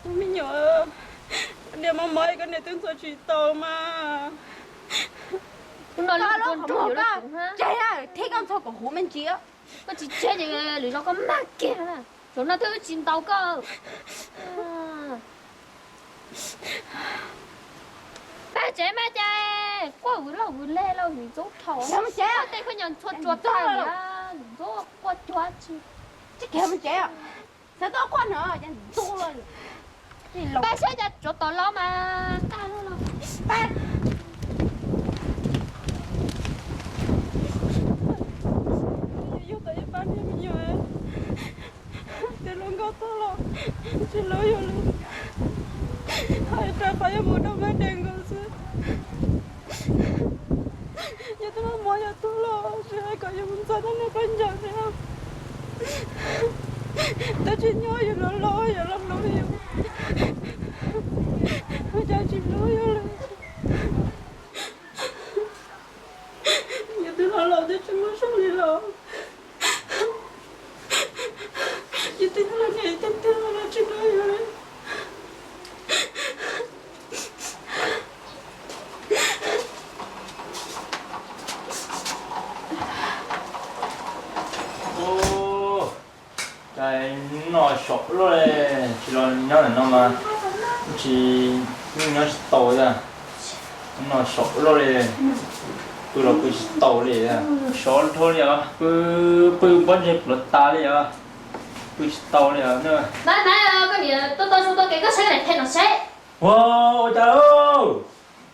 Me nyuam, niam mob mob koj niam twb ntxhua tsis tau mas. Hnub no lub qhov muag yuav luag kuv hab. Tseg, thib koj ntxhua kuv huv me ntsis. Koj tsis tseg ces lwm zaus koj mag kiag na. Zaum no twb tsis ntaus koj. Pab tsev mas cas quaj vwm loj vwm le los vim ntxub dhau. Tej khaub ncaws ntxhua tsuas tag li, ntxub quaj cuag tsi. Pab saib cas tsuav tom los mas tag los. Yog tas yog pab niag me nyuam, tej lub nkauj tuag los tsis hlub yus li. Hais rau qhov yog mus nrog Mab Des nkaus xwb. Yog twb mob mob yog tuag los tsis hais kom yus mus ntxhua tau nws pab ncaws thiab. Tab sis nyob yus los los yus los hlub yus, ua cas tsis hlub yus li. Yus twb los laus twb tsis muaj zog li los, yus twb yog niam tiag tiag los tsis hlub yus li. Cas noj saum luaj li, tsis los nyob ntawm no mas tsis, nyob tsis tau thiab. Noj saum luaj li, pw los pw tsis tau li, sov dhau li os, pw, pw pob ntseg pluav tas li os, pw tsis tau li os. Mab, Mab, koj niam tuaj tau zoo tau kev koj saib koj daim phem no seb. Ua, ua cas,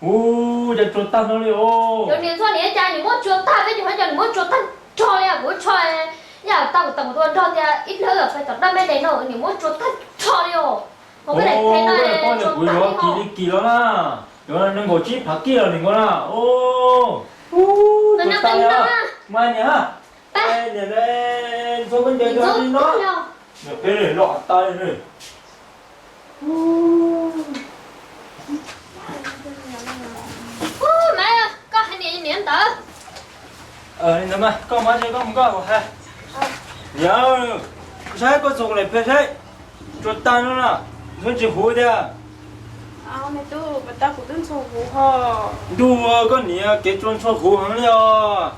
ua cas tsuas tag no li os. Cov niam ntxhua niam cas niam muab tsuas tag, peb cov Hmoob cov niam muab tsuas tag nrho li os. Kuv tshuaj yam tau kuv tau kuv tua nrog tias ib hnub peb tom dab me des no niam muab tsuas tag nrho li os. Kuv daim phem no tsuas tag li os. Kis li kis los na, yuav nees nkaum tsib phav kij los nim nkaus na. Ua, tsuas tag li os. Mas niam, niam, ntxhua koj ncaws li no, niam peb loj tas li. Koj hais niam niam ntawd. Li ntawd mas koj mas koj mus koj hais. Niam, saib koj txog kuv daim phem saib, tsuas tag no na, ntxhua tsis huv tiag. Ntuj, koj niam kev tsuas ntxhua huv heev li os.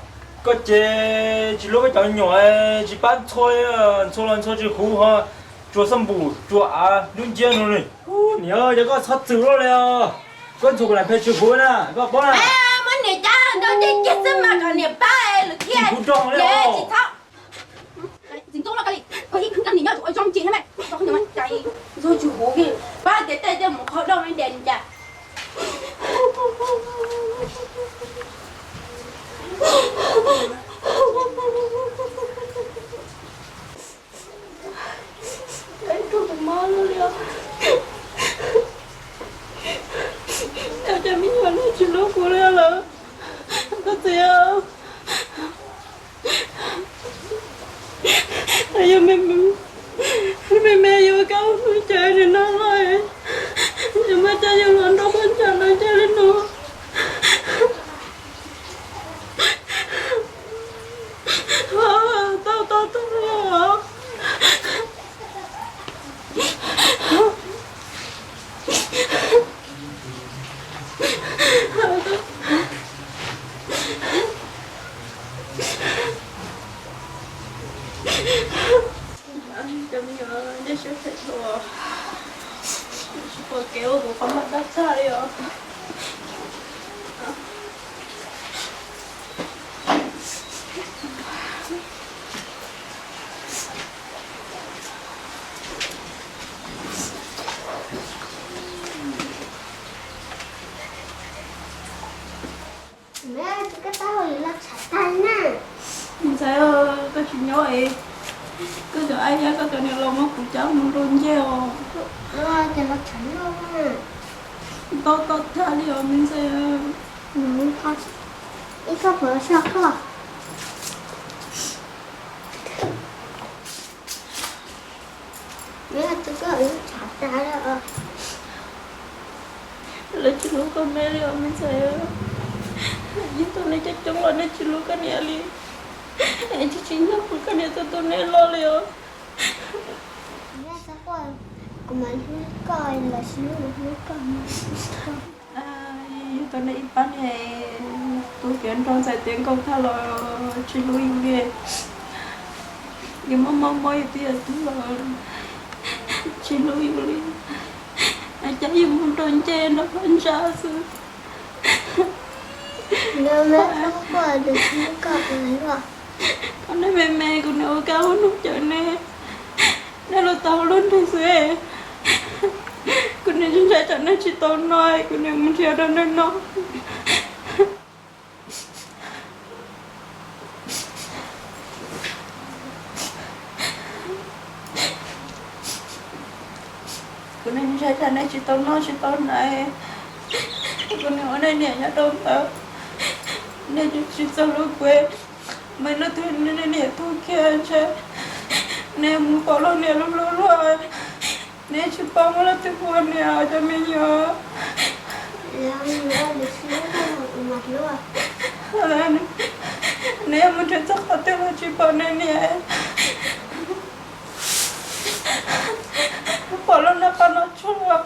Koj ces tsis hlub koj cov me nyuam, tsis pab ntxhua, ntxhua los ntxhua tsis huv ho, tsuas xab npum tsuas av dub nciab no li. Niam, yog koj txhob txwm luaj li os. Koj ntxhua kuv daim phem tsis huv na, koj paub na. Muab niam cab nrog ces kiag xwb mas kom niam pab lwm thiab. Kuv nrog li os. Tsis txhob. Txiv ntxub los koj li, koj ib khwv koj niam nyob tsis ua zoo ces thiab mas. Ntxhua tsis huv kiag, pab tias tej tej mus qhov doj me des cas. Ib tug tus mob luaj li os. Cas me nyuam nej tsis hlub kuv li lawm. Koj txiv, yog me me yuav koj mus cas li no los, yog mas cas yus los nrog koj ncaim lawv cas li no. Tau tau tau. Cov me nyuam nej siab phem dhau, tsis pom kev ua kuv qhov muag dab tshaj li os. Ntxhais, koj tsis nyob es koj cov ab yab koj cov niam laus muab kuv cab mus nrau ncej os. Tau tau tag li os me ntxhais. Ib koj puas soj koj? Lawv tsis hlub koj me li os me ntxhais. Yog tus nej coob coob los nej tsis hlub koj niam li, es tsis tsis nyob kuv koj niam txog tus nej loj li os. Mas hlub koj los sis hlub koj. Yog tau nej ib pab niag tub kiav nrog ntxhais tiav nkauj tag los tsis hlub yus li. Yus mob mob mob yus twb yog tub los tsis hlub yus li. Cas yus mus nrog nce nrog phab ntsa xwb. Koj nej me me kuv niam ua kab ua noog cawm nej, nej los tau lub nrig xwb. Kuv niam ntshai tsam nej tsis tau noj, kuv niam mus nrhiav rau nej noj. Kuv niam ntshai tsam nej tsis tau noj tsis tau hnav, kuv niam ua nej niam nyob rau ntawd, nej tsis txog lub kuv, mas leej twg nej niam tuag kiag ntshe nej mus pom luag niam luag luag, nej tsis paub muaj leej twg hu ua niam cov me nyuam. Nej mus nrhiav txog qhov twg los tsis pom nej niam. Pom lub noj qab noj tshua,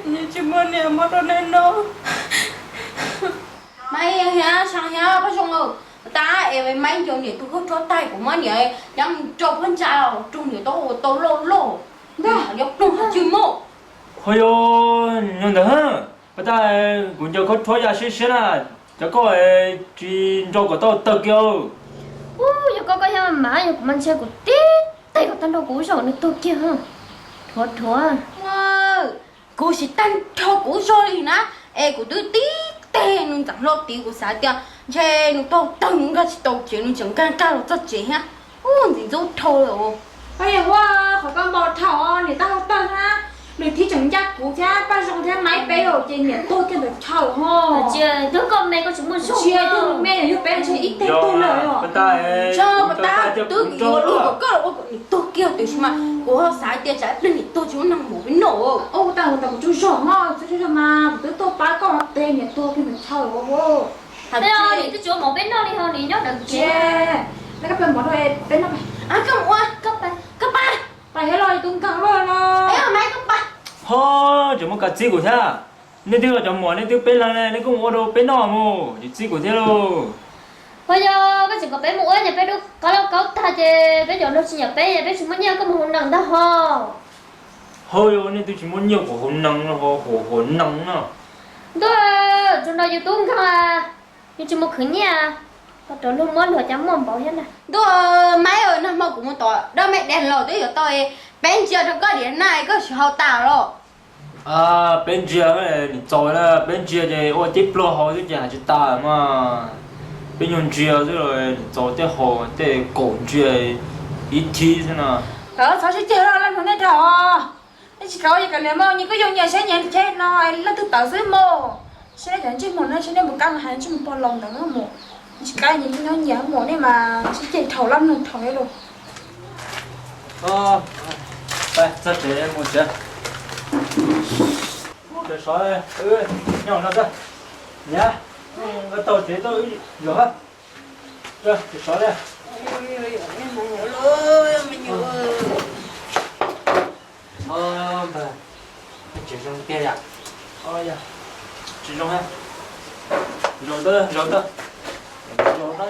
nws tsis muaj niam muab rau nej noj. Maiv, Xyaa, Pob Zoo, tas es Maiv ncaws niam tus khaub rhuab tag, kuv muab niam coj mus rau phab ntsa los rau niam tau ua tau loj loj, nyob ploog hauv cwj mog. Ho yog, yog ntawd, pas tas kuv ncaws khaub rhuab ya siab siab na, cov koj tsis nco kom tau tawg kiag. Ub, yog koj koj yog mas yog kuv mas ntshe kuv tib teg kom tag nrho kuv ub zog nws tuag kiag. Rhuav rhuav. Kuv tsis tag nrho kuv ub zog li na, es kuv twb tib teg nws ntxeev hlo tid, kuv xav tias ntshe nws tuag tawg nws nkag tsis tau tsev, nws tseem nkag nkag los txog tsev thiab. Ub, ntxim ntxub dhau lawm. Yog ua qhov koj npau dhau niam tab hau tawg na, nws thiaj tseem ncaj kuv thiab Paj Zoo thiab Maiv peb os, ces niam tuag kiag ntawm chaw ho. Tsis, twb koj me koj tsis muaj zog, tsis, twb me yog peb ntshe ib teg tuag lawm. Tso, pas tas twb yuav luag kom koj los ua kom niam tuag kiag tiam sis mas kuv ho xav tias tsam ib pliag niam tuag tsis muaj neeg mus peb noj. Ua tas ua tas kuv tsaug zog ho, tsaug zog mas kuv twb tuaj pab koj tes niam tuag kiag ntawm chaw. Twb tsis ua mov peb noj li ho, nws nyob ntawm kev. Koj pab, koj pab, pab thiab los tus nkeeg luaj no. Ho, tseem muaj kas txib kuv thiab. Nej twb yog cov muam, nej twb peb leeg ne, nej kuj mus ua rau peb noj mus, tseem txib kuv thiab lauj. Ho yog koj tseem kom peb mus ua, niam peb dub qab lauj kaub tag ces peb cov nraug tsis nyiam peb, peb tsis muaj nyiaj koj mus haus nees ntag ho. Ho yog nej twb tsis muaj nyiaj kuv haus nees no, haus haus nees no. Ntuj, tsuas nrog yus tub nkeeg, yus tsis mus khwv nyiaj, rau luag muab luag cas muaj npaum thiab na. Ntuj, Maiv, nag hmo kuv mus tom dab me dag los twb yuav tau, peb ntsia rau koj diam na, koj tsis haus tas los? Peb ntsia, niam txaus na, peb ntsia ces ua tib pluag haus xwb ces hais tsis tas mas. Peb nyuag ntsia xwb los niam txaus tej haus tej kaum ntsia ib thib xwb no. Txhob sib ceg, laj mloog nej dag os. Nej tsis kam ua li kom niam mus, nyias kuj yooj yim saib nyias thiab no, leej twg tawv xwb mus. Saib nej cov ntsej muag no, saib nej mus kab hais ntsej muag pog laus ntawd mus. Tsis kam nyias nyob nyias mus, nej mas sib ceg dhau laj mloog dhau li lauj. Txog tsev mus tsev. Sov, nyob no xwb. Niam, koj tau tsev tau zog. Sov li. Tsis zoo tiag yom? Tsis zoo, zaum tau, zaum tau, zaum tau.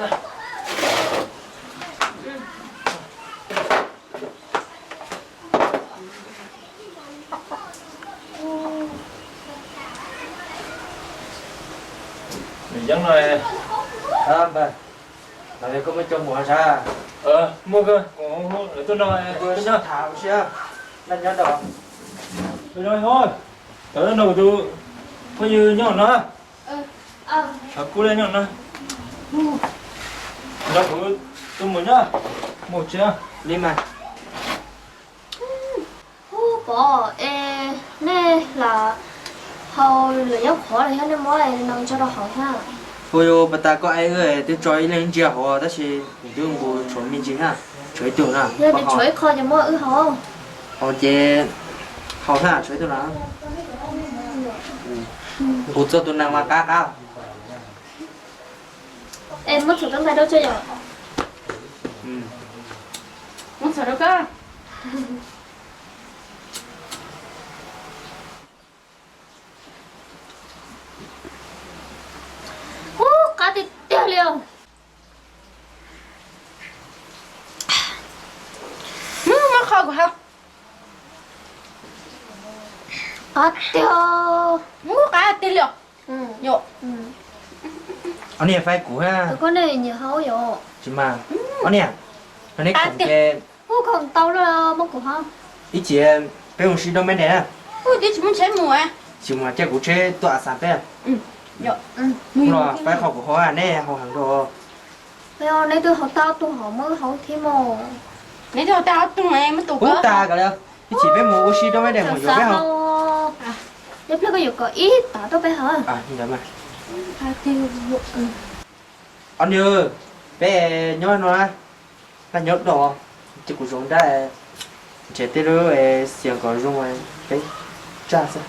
Nws yeeb no, npawg, koj muab coj mus hav sab? Muaj, lawv tuaj no, tuaj nyob. Tham ua si, nyob nyob tos. Tawm no kuv tus phooj ywg nyob no. Tshav kub li nyob no. Nrog kuv tus mus nyob, mus tsev li mas. Ub, Pov, es nej lam haus lwm yam qhuav los yog nej muab nees tso rau hauv thiab? Ua yus pas tas koj aib wb twb tso ib leeg ntsia hauv tab sis nws twb nqus tshuav me ntsis na, tshuav ib tug na. Yog tias tshuav ib qho ces muab wb haus. Haus ces haus na, tshuav ib tug na. Nqus txog tus nees mas qab qab. Es muab txhuam kab npais rau tso yom. Muab txhuam rau koj. Qab tiag. Ub, qab tiag li os. Ob niag faib kuv ha. Koj nej nyiam haus yom? Tsis mas. Ob niag, neb khoom ces, ub, khoom tau lawm, muab kuv haus. Ib chim peb mus ua si dua me ntsis na. Ub, twb tsis muaj tsheb mus. Tsis mus, cia kuv tsheb tuaj a xav peb. Los faib qhov kuv haus, neb haus heev dua. Neb twb haus tag ob tug, ho muab haus thiab mog. Neb twb haus tag ob tug, muab tus, ub, tag kawg li. Ib chim peb mus ua si dua me ntsis mus yuav peb haus. Neb pliag koj yuav kom ib tav tuaj peb haus. Ob niag, peb nyob no na, nyob do, ces kuv zoo nrab, nrhiav tej lub xiam kom zoo, peb tsaj xwb.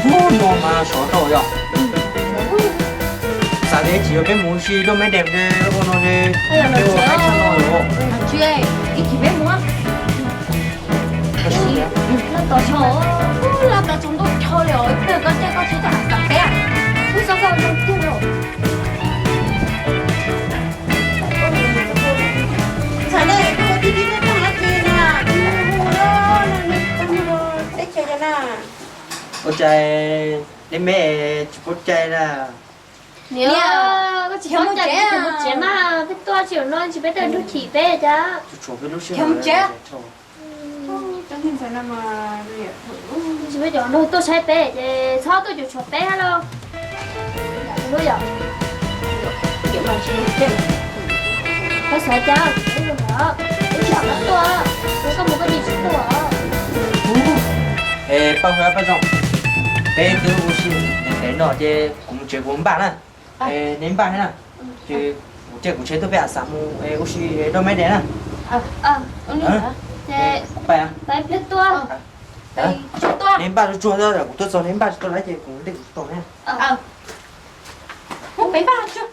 Ub, no mas sov rau yog. Xav tias tsis yog peb mus ua si dua me ntsis ua no, peb ua qab tshaj no lawm. Ib chim peb mus. Los tom tshom, los tom tshom ntuj dhau li os, ib pliag koj caij koj tsheb tuaj tom peb. Ub, xav xav zoo tiag los. Ntxhais ne, koj ua tib tib tej tag hab tsi na, hu hu na, teb chaws yog na. Ua cas neb me tsis paub cai na? Niam, koj tsis paub cai, mus tsev mas, peb tuaj tsis no tsis peb tuaj nrug chim peb cas. Tsis peb cov nrug tuaj saib peb ces txhob tuaj cuam tshuam peb hab lauj. Koj xav cas, peb tsis tuaj, koj mus koj tsis tuaj. Es Paj Huab Paj Zoo, peb twb ua si ntev no ces kuv mus tsev kuv npaj na. Neb npaj thiab na, ces kuv caij kuv tsheb tuaj peb a xav mus ua si dua me ntsis na. Neb npaj tsuag tsuag, kuv tuaj txog neb npaj tsis tau lawm ces kuv ntej kuv tau na. Peb npaj tsuag.